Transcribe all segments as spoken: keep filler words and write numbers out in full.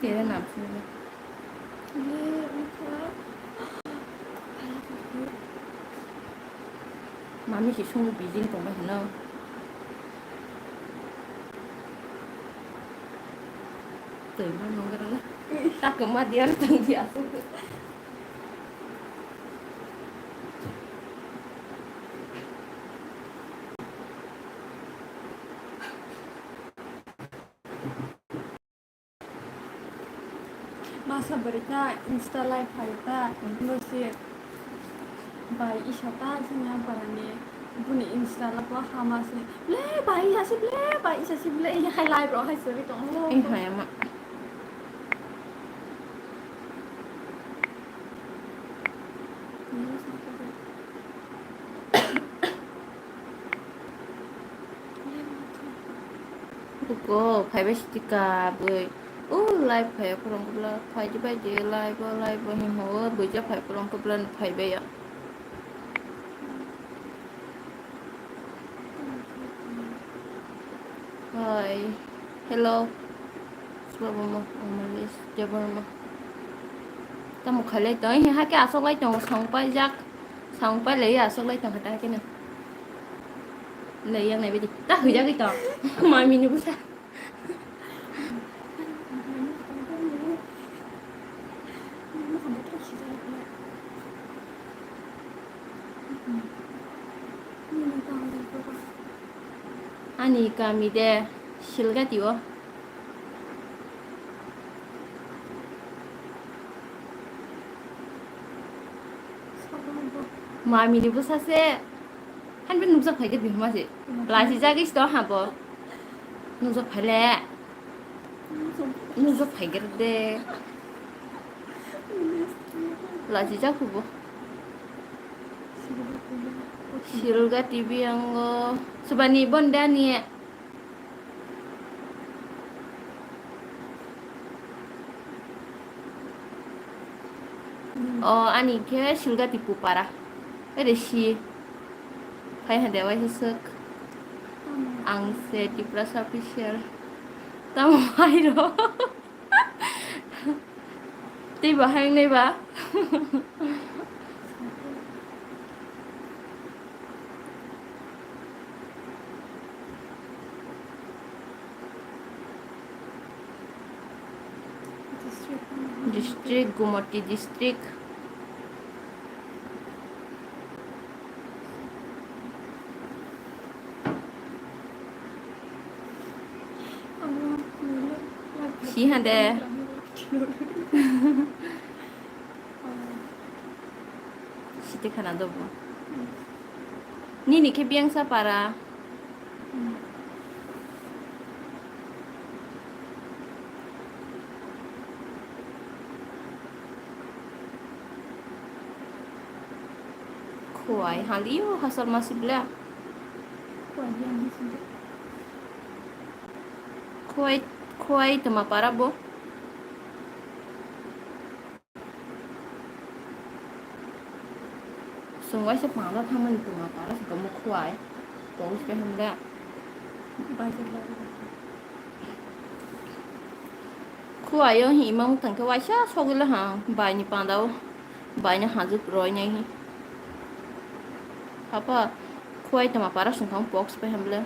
Ere nam sini. Mami si sung bijin tong bai hino. Tei ma nong gara la. Tak ma dia tong dia. Masa bwrwi ta Insta live phaio ta, bosi bai isa ta jwngya barani buni Insta live o hama se, ble bai isa se, ble bai isa se, ble hai live rok hai sori tongo. Ei hai ama. Buko phaibai stika bui. O live phai phorong kubla phai di bai di live o live o hin ho buja phai phorong kubla phai bai ya. Hi. Hello. Sroboma, Amalis, Debbarma. Tamo khalai tong, hai ke asok lai tong, song pai jak. Song pai lai asok lai tong, hata ke na. Lai yang nai bidi. Ta hui jak ito. Mami ni busa. Ani kami de Silgati o. Mami ni bwsa se. Han be nukjak phai khe bihuma se. Lachi jagis to habo. Nukjak phai le. Nukjak phai khe de. Lachi jak hubo. Silga T V ango. Subani bon dani. O ani khe Silgati Pupara. Ere si. Phai hande wai hisuk. Ang se Tiprasa official. Tamo hai ro. Tei bahai wngnai ba? District, Gumoti district. Si hande. Site khana dobo. Nini khe biyangsa para. Khowai haliyo hasal masi bla. Khowai, khowai toma para bo. Chwng waisa pangla thangmani tuma para se tongmo khwai. Tong se hamle. Khwai o hi imang tang khe waisa sogwile ha bai ni panda o bai ni hajuk roi nai hi. Apa khwai tuma para sung thang box pai hamle.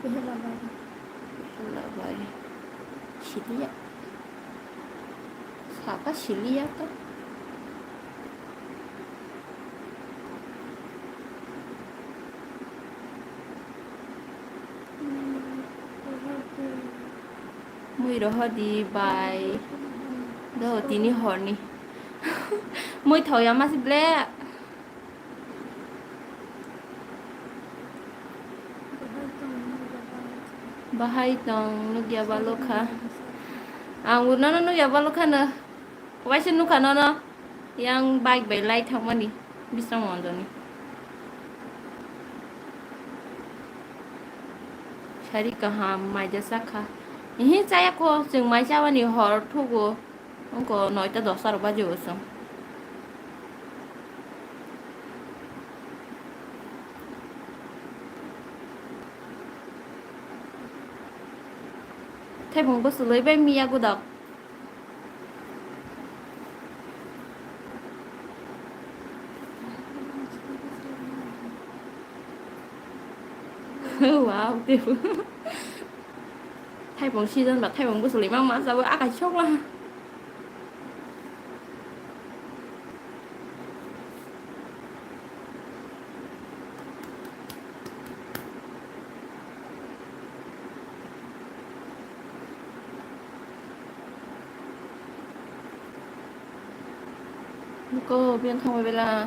Behela bai. Behela bai. Siliya. Saka siliya ka. Mui rohor di bai. Do tini horni. Mui thoya masi ble. Bahai tong nukya balokha. Ang urnono nukya balokha no. Waisa nukha nono. Yang bike bai lai thangmani. Bisram mondoni. Sari kaham maija sakha. Ihi chaya ko chwng mai chabani hor thugo. Ongko noita dosta rok baji bo chwng. Thaibung bwswlwi bai miya gwdok. Wow, tebo. Thaibung season ba thaibung bwswlwi mang ma jabo akai sokla. Ko biyan thangbai bela.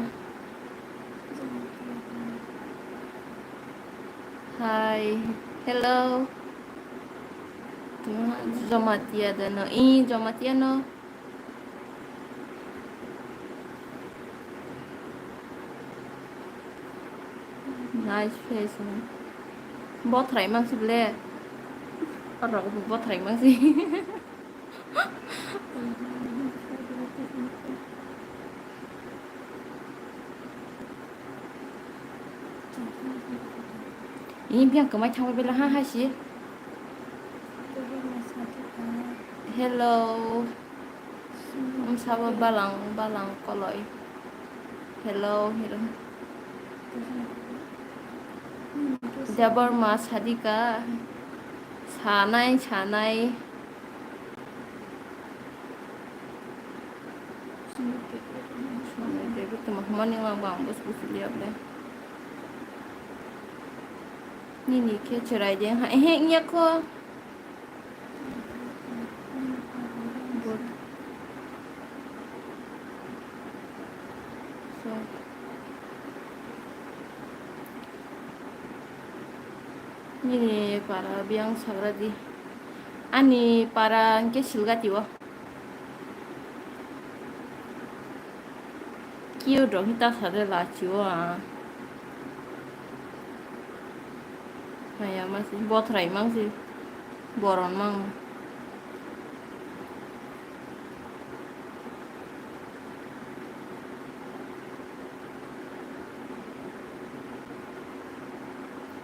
Hi. Hello. Jamatia da no. I Jamatia no. Nice face. Bothrai mangsi ble. Arok bothrai mangsi. Ini biang kemai thangbai bela ha ha si. Hello. Wngsago balang balang koloi. Hello, hello. Debbarma Sadika. Sanai, sanai. Sanai, tei bo tongma hwnmani wngma bo ang bwswk bwswk liya ble. Nini khe chwrai de wngkha? Ehe, wngya kho. Good. So, nini para biyang sagra di. Ani para hwnkhe Silgati o. Cute rok hita sade lachi o ang. Maya masi bothrai mangsi boron mang.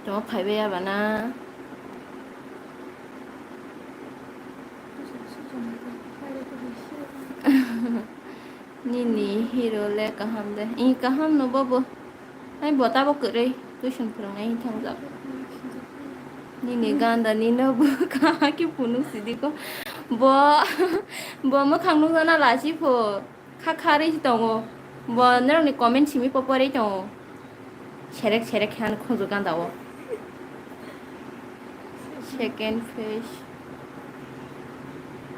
Tamo phaibai ya bana. Nini hero le kaham de. I kaham no bobo. Ai bo tabo kwrwi. Tuition phwrwngnai thangjak. Nini ganda ni no bo kaha khe phunuk sidi ko. Bo, bo mwkhang nukjana lachi pho. Kha kha rwi tongo. Bo norokni comment simi poporwi tongo. Serek serek khe ani khunju ganda o. Second face.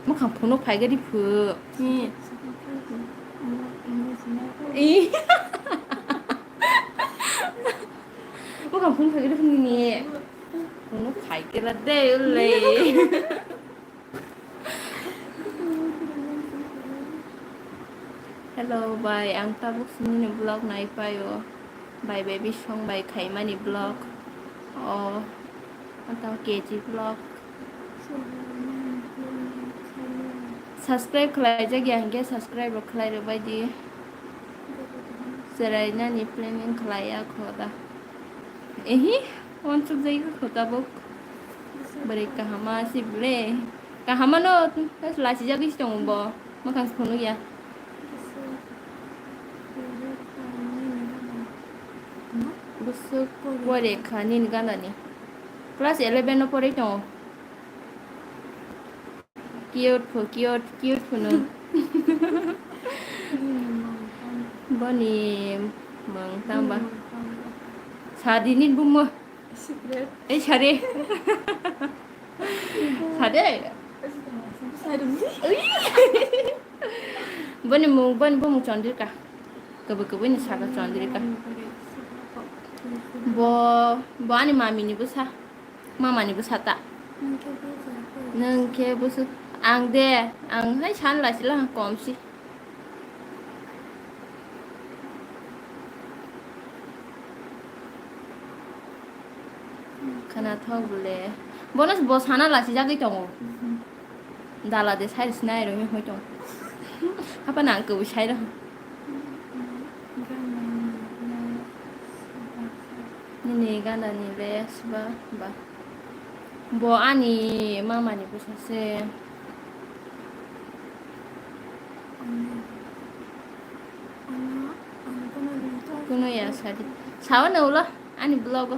Mwkhang phunuk phaigadi phu. Ih. Mwkhang phunuk phaigadi phu nini. Phunuk phaigela de ulai. Hello bai, ang tabuk sinini vlog nai paio. Bai, bai, bisong bai khaimani vlog. O, ang tamo K G vlog. Subscribe khlaijak ya hwnkhe subscribe rok khlai rwbai di. Chwrai nani planning khlai ya kho da. Ehi, wansuk jai kho tabuk. Bwrwi kahama si ble. Kahama no, lachijagwi si tongo bo. Mwkhang se phunuk ya. Bwswk pore kha nini gana ni. Class eleven o porwi tongo. Cute pho, cute, cute pho no. Boni mung tamba. Sadi ni bumo. Secret. Ei, sade. Sade. Ui. Boni mung, boni bumung Chandrika. Kabo kabo ni saka Chandrika. Bo, bo ani mami ni bwsa. Mama ni bwsa ta. Nung khe bwswk ang de, ang hai san laisila kom si. Khana thok bole. Bono bo sana lasi jagwi tongo. Dala de sai sinai ro hoi tongo. Apa nang ko sai ro. Nini gana ni le sba ba. Bo ani mamani bwsa se. Kuno ya sadi. Sawa na ulo ani vlog o.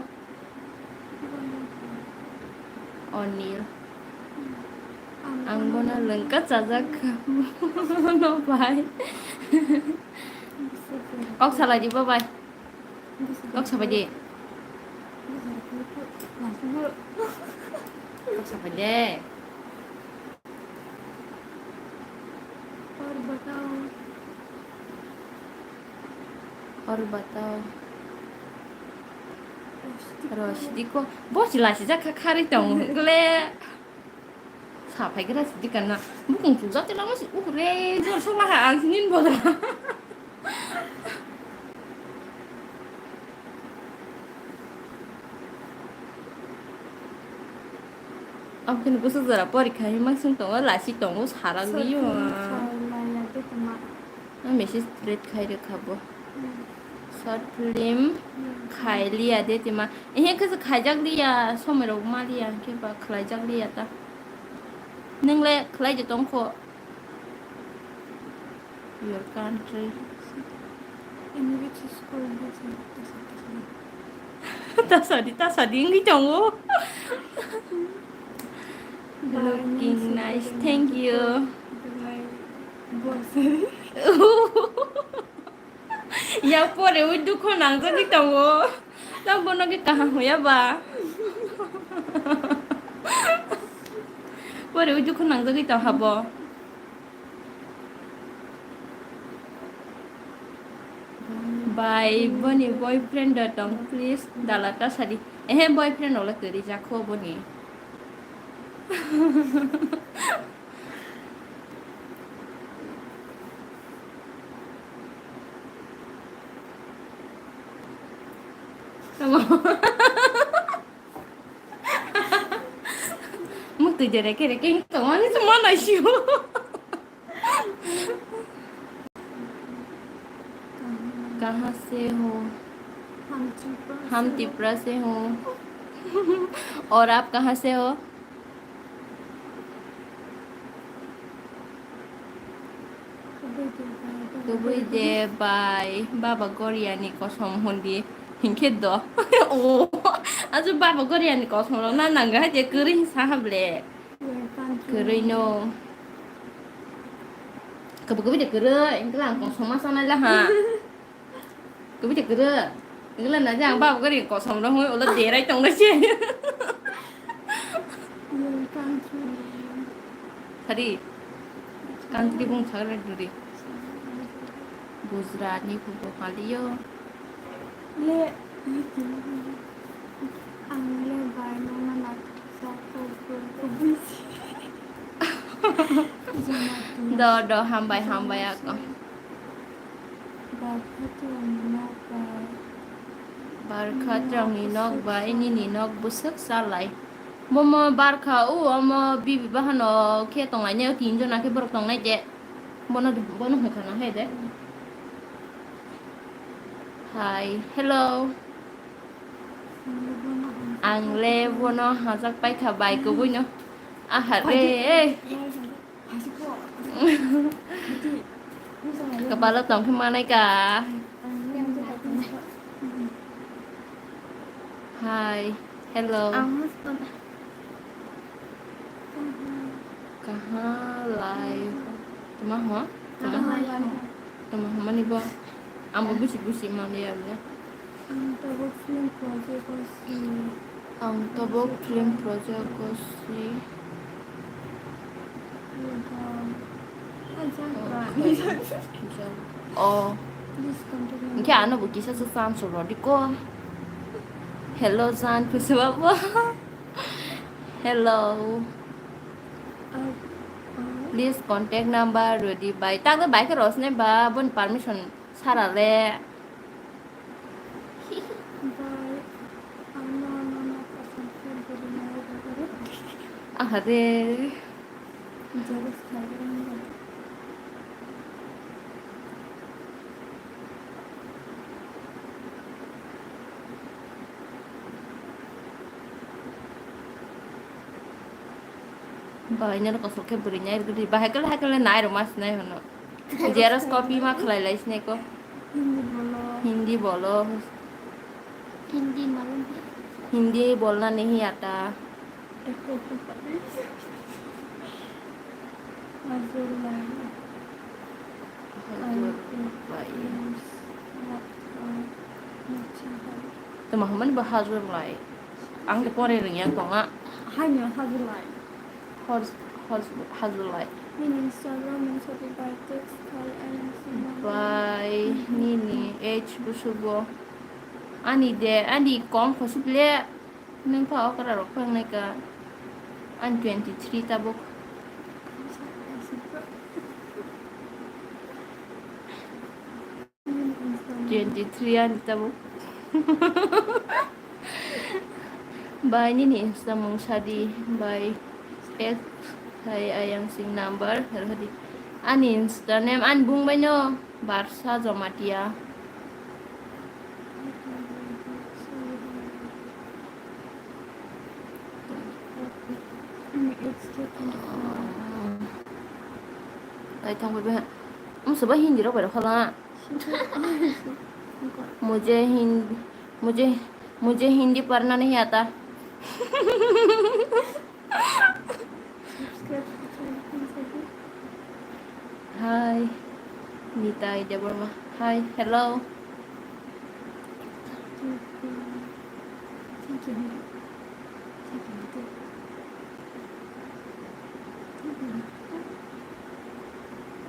Onil. Ang bono lengka chajak. No bai. Kok salai di, bye bye. Kok sabai di. Kok sabai de. Hor batao. Rosidi ko. Bo si lasi jak kha khari tong gle. Sa phai gra sidi kana. Bukung chu jati lama si ukre jor so laha ang sinin bodra. Ang kini bwswk jora porikha himma swng tongo, lasi tongo, sara gwi. Message delete khai rwkha bo. Short film khai liya de tima. Ehe khe khaijak liya, somoi rok ma liya, hwnkhe ba khlaijak liya ta. Nwng le khlai de tong kho. Your country. In which school did you? Tasadi, tasadi wngwi tongo. Looking nice, thank you. Ya pore ui dukho nangjagwi tongo. Ta bono khe kaham hoya ba. Pore ui dukho nangjagwi tong habo. Bai, boni boyfriend do tong, please, dala ta sadi. Ehe, boyfriend ola kwrwi jakho boni. Tamo. Muk tu jere kere keng tong ani tu mana shu. कहाँ से हो? हम त्रिपुरा से हो। और आप कहाँ से हो? Kubui de bai, baba Goria ni kosom hondi. Hinkhe do. O, ajo baba Goria ni kosom rok na nang hai je kwrwi sa ha ble. Kwrwi no. Kubui kubui de kwrwi, hinkhe lang kosom ma sanai la ha. Kubui de kwrwi. Hinkhe lang na je ang baba Goria ni kosom rok hoi ulo derai tong na se. Sadi, country bung sagra duri. Gujarat ni phubo paliyo. Le, ang le bai mama na sa ko ko ko bisi. Do, do, hambai, hambai ako. Barkha twrwngni nok bai nini nok bwswk chalai. Bomo barkha o omo bibi bahano khe tonglainai o tin jona khe borok tongnai de. Bono, bono hwnkhana hai de. Hi, hello. Ang le bono hajak paikha bai kubuino. Aha re. Kapalo tongkhe manai ka. Hi, hello. Kaha lai. Tuma ho? Tuma ho? Tuma ho mani bo? Ang bo bisi bisi mani ya. Ang tabuk film project o si. Ang tabuk film project o si. Oh. Hwnkhe ano bo kisa se chance rw di ko. Hello jan, kusu babo. Hello. Please contact number rw di bai. Tang bai khe rosne ba bon permission sara le. Ahare. Bai, nang kosok khe bwrwi nai rwgwi bahai kele hai kele nai rwma sinai hwno. Xerox copy ma khlai lai sinai ko. Hindi bolo. Hindi bolo. Hindi malum hai. Hindi bolna nahi aata. Hazur lai. Hazur lai. Tama hamani ba hazur lai. Ang de pore ring ya tonga. Hai no hazur lai. Hor, hor, hazulai. Nini Instagram mung sadi by text khai ayang sima. By nini age busugo. Ani de, ani kong khosuk le. Nung pha okra rok phang nai ka. An twenty three tabuk. Twenty three ani tabuk. Bai nini Insta mung sadi bai text khai ayang sing number herhadi. Ani Insta name ani bung bai no Barsa Jomatia. Ai thang bai ba. Um, soba Hindi rok bai rok phala. मुझे हिंदी, मुझे, मुझे हिंदी पढ़ना नहीं आता। Hi, Nita Debbarma. Hi, hello.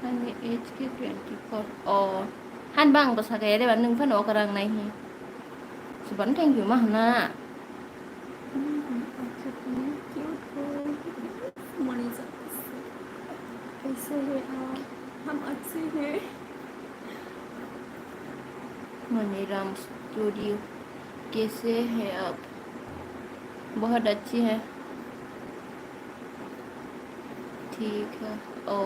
Ani age khe twenty four. Oh, han bang bwsa kaya de ba nwng phano okra wngnai hi. Suban thank you ma hwna. Money jat se. Kaise hai aap? Hum acche hain. Maniram Studio, कैसे हैं आप? बहुत अच्छी है। ठीक है। ओ।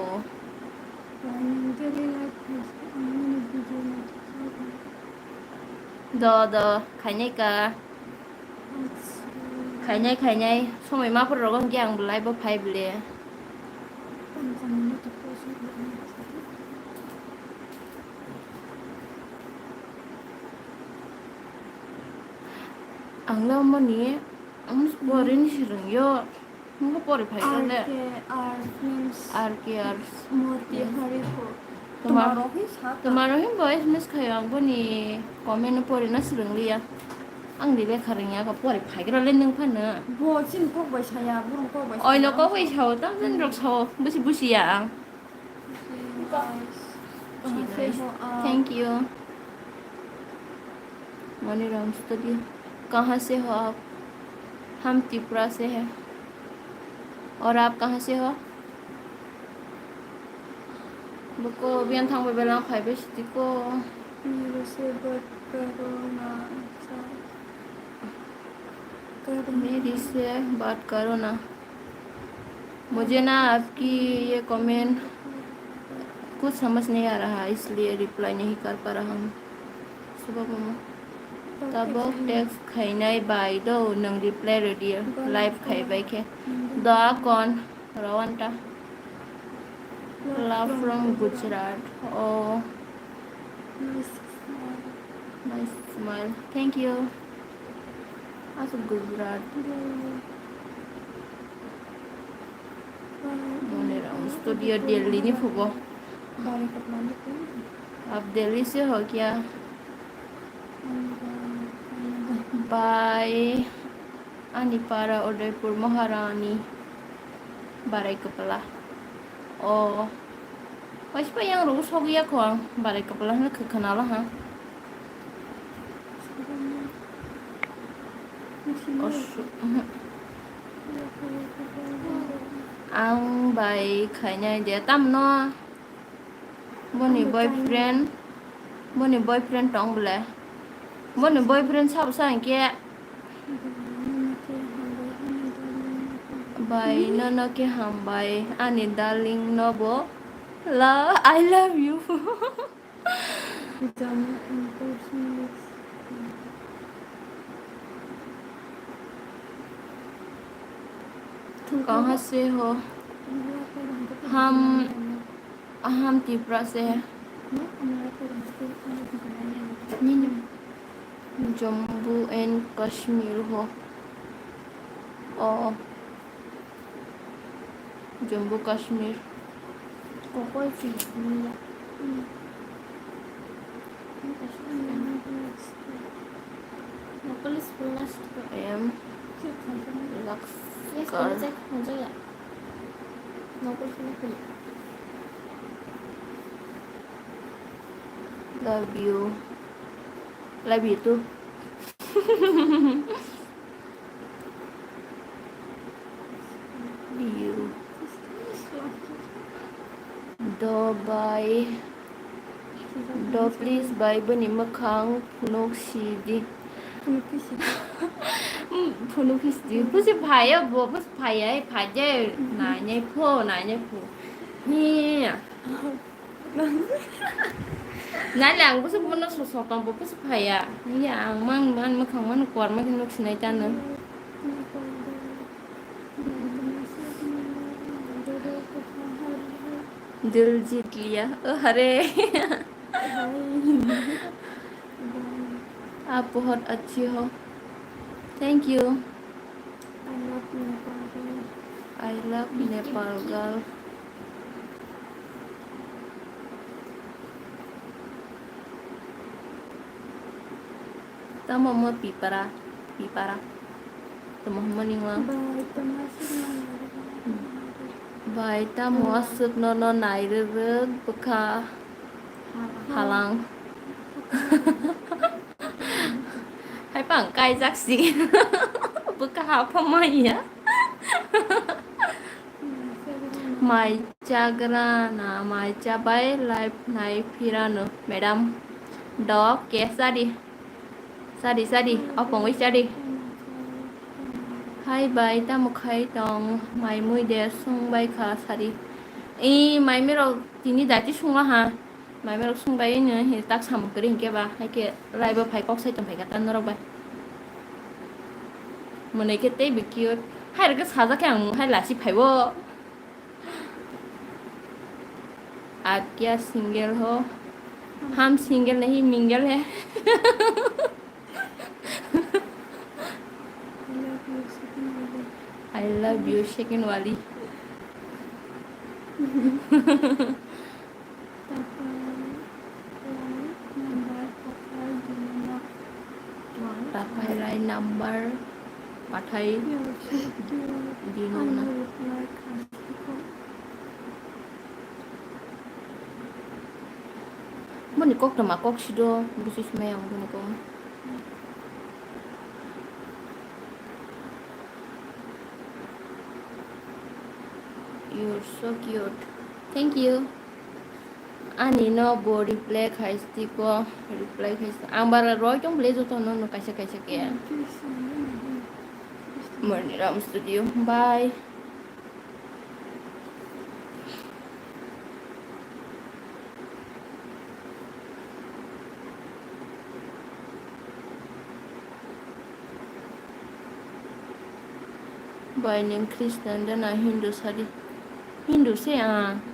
Do, do, khainai ka. Khainai, khainai. Somoi maphar rogo hwnkhe ang bo live o phai bole. Ang lamani, ang porini swrwngyo. Nungkhe pori phai kha le. R K R means R K R. Motihari ho. Tomar, tomar rohim bo S M S khayo, ang boni comment no porina swrwng liya. Ang di lekha rwngya kha, pori phai kha le nung phano. Bo chini kok bai saya, borok kok bai saya. Oino kok bai sao, tam jani rok sao, busi busi ya ang. Thank you. Money Ram Studio. कहाँ से हो आप? हम त्रिपुरा से हैं। और आप कहाँ से हो? Buko biyan thang bai belang phai bai sitiko. मेरे से बात करो ना। मेरी से बात करो ना। मुझे ना आपकी ये कमेंट कुछ समझ नहीं आ रहा, इसलिए रिप्लाई नहीं कर पा रहा हूँ। Subha mama. Tabok text khainai bai do nwng reply rwdi live khaibai khe. Da kon rawanta. Love from Gujarat. Oh. Nice smile. Thank you. Aswk Gujarat. Monirang Studio Delhi ni phugo. आप दिल्ली से हो क्या? Bai. Ani para Udaipur Maharani Barai Kwpla. O. Waispa yang rw sogwi ya kho ang Barai Kwpla hwnwi khwkhanala ha. Osu-, mhm. Ang bai khainai de tamno. Boni boyfriend, boni boyfriend tong bole. Boni boyfriend sabo sa hwnkhe. Bai, nono khe hambai, ani darling no bo. La, I love you. कहाँ से हो? हम हम तिपरा से है। Jammu and Kashmir ho. Oh, Jammu Kashmir. I am Laskar. Love you. Love you too. You. Dubai. Do please bai bini mwkhang phunuk sidi. Phunuk sidi. Phunuk sidi. Busi phaya bo, busi phaya, phaya. Nanya pho, nanya pho. Ni. Nanya ang busi bono sosok tong bo, busi phaya. Ni ang mang, mang mwkhang man kwar ma phunuk sinai tano. दिल जीत लिया, ओ हरे। आप बहुत अच्छी हो। Thank you। I love Nepal girl। I love Nepal girl। Tamo mo pipara, pipara. Tamo hwnmani wng. Bai, tamo aswk no nai rwrwk bwkha halang. Hai pang kaijak si. Bwkha hapha manya. Mai chagra na mai chabai live nai phirano madam. Dok ke sadi. Sadi, sadi, opongwi sadi. Hai bai, tamo khai tong, mai mui de sung bai kha sadi. I mai mirok tini dati sungla ha. Mai mirok sung bai no hi tak samung kri hinkhe ba, hai khe rai bo phai kok sai tong phai kha tan norok bai. Mwnai khe tei bi cute. Hai rok khe sajak khe ang hai lasi phai bo. आप क्या सिंगल हो? हम सिंगल नहीं, मिंगल है। I love you, second wali। Tapai rai number pathai dino na. Boni kok toma kok sido, busi sumai ang boni kok. You're so cute. Thank you. Ani no bo reply khai sti ko, reply khai sti. Ang bara roi tong bele joto no no kaisa kaisa ke. Morning Ram Studio. Bye. Bai, nwng Christian de na Hindu sadi? Hindu se ang.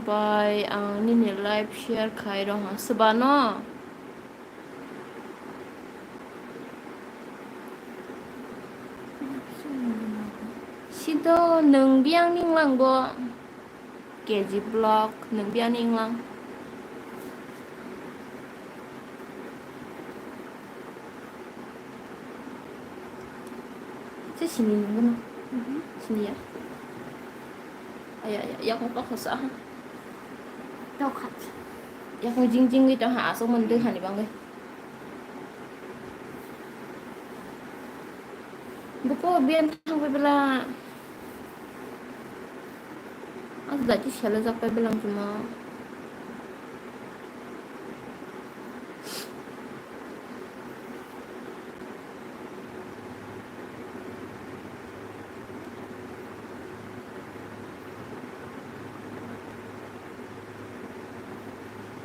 Bai, ang nini live share khai rw ha. Swbano? Sido nwng biyang ninglang bo. K G block nwng biyang ninglang. Se sini nunggu no. Sini ya. Aya, aya, yakung kok hosa ha. Tau khat. Yakung jing jing wi tong ha, asok man dui hani bangwi. Buko biyan thang bai bela. Ang dati sela jak pai bela ang cuma.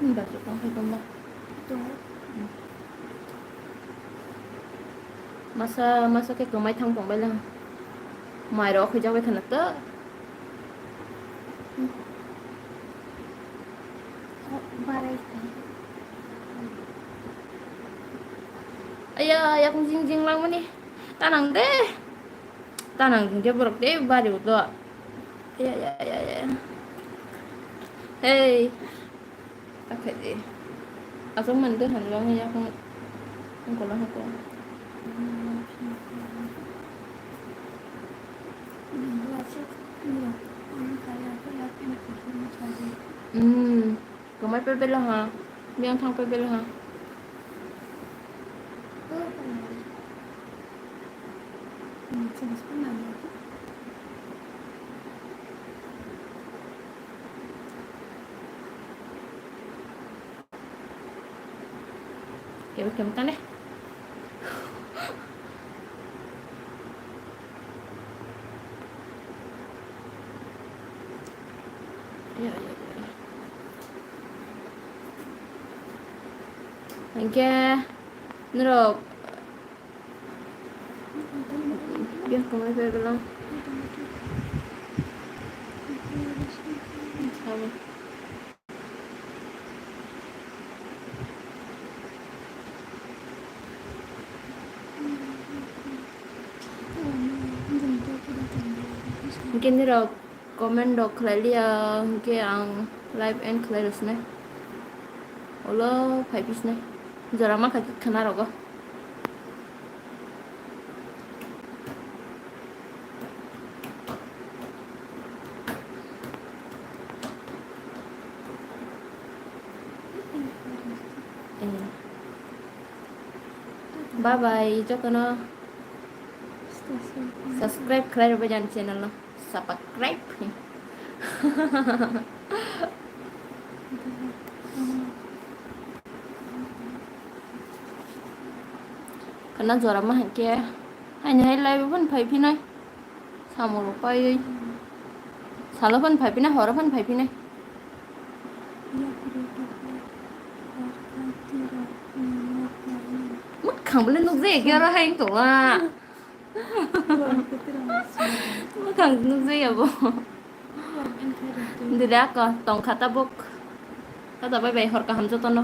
Ini baju kau hai kau. Itu. Hmm. Masa masa khe kwmai thang tongbaila. Mai rok khwijak bai khana to. Aya, yakung jing jing langmani. Tanang de. Tanang jing je borok de bari udo. Aya, aya, aya, aya. Hey. Akhai de. Asok man de han lang yakung. Ang kola hako. Hmm. Kwmai pebelo ha, biyang thang pebelo ha. Kebo kemo tane. Ya, ya, ya. Hingke norok bias tongwi bai bwlwng. Sabo. Hingke nirok comment rok khlai liya, hingke ang live end khlai rwsnai. Olo phai pisnai. Jora ma kha khe khna rogo. Bye bye, jotono subscribe khlai rwbai jani channel no. Subscribe. Kana jora ma hake. Haini hai live phone phai phinai. Samung rok paiwi. Salo phone phai phinai, horo phone phai phinai. Mwkhang bole nukjaya khe oro hai wng tongma. Mwkhang nukjaya bo. Dida ko tongkha tabuk. Tata bai bai hor kaham jotono.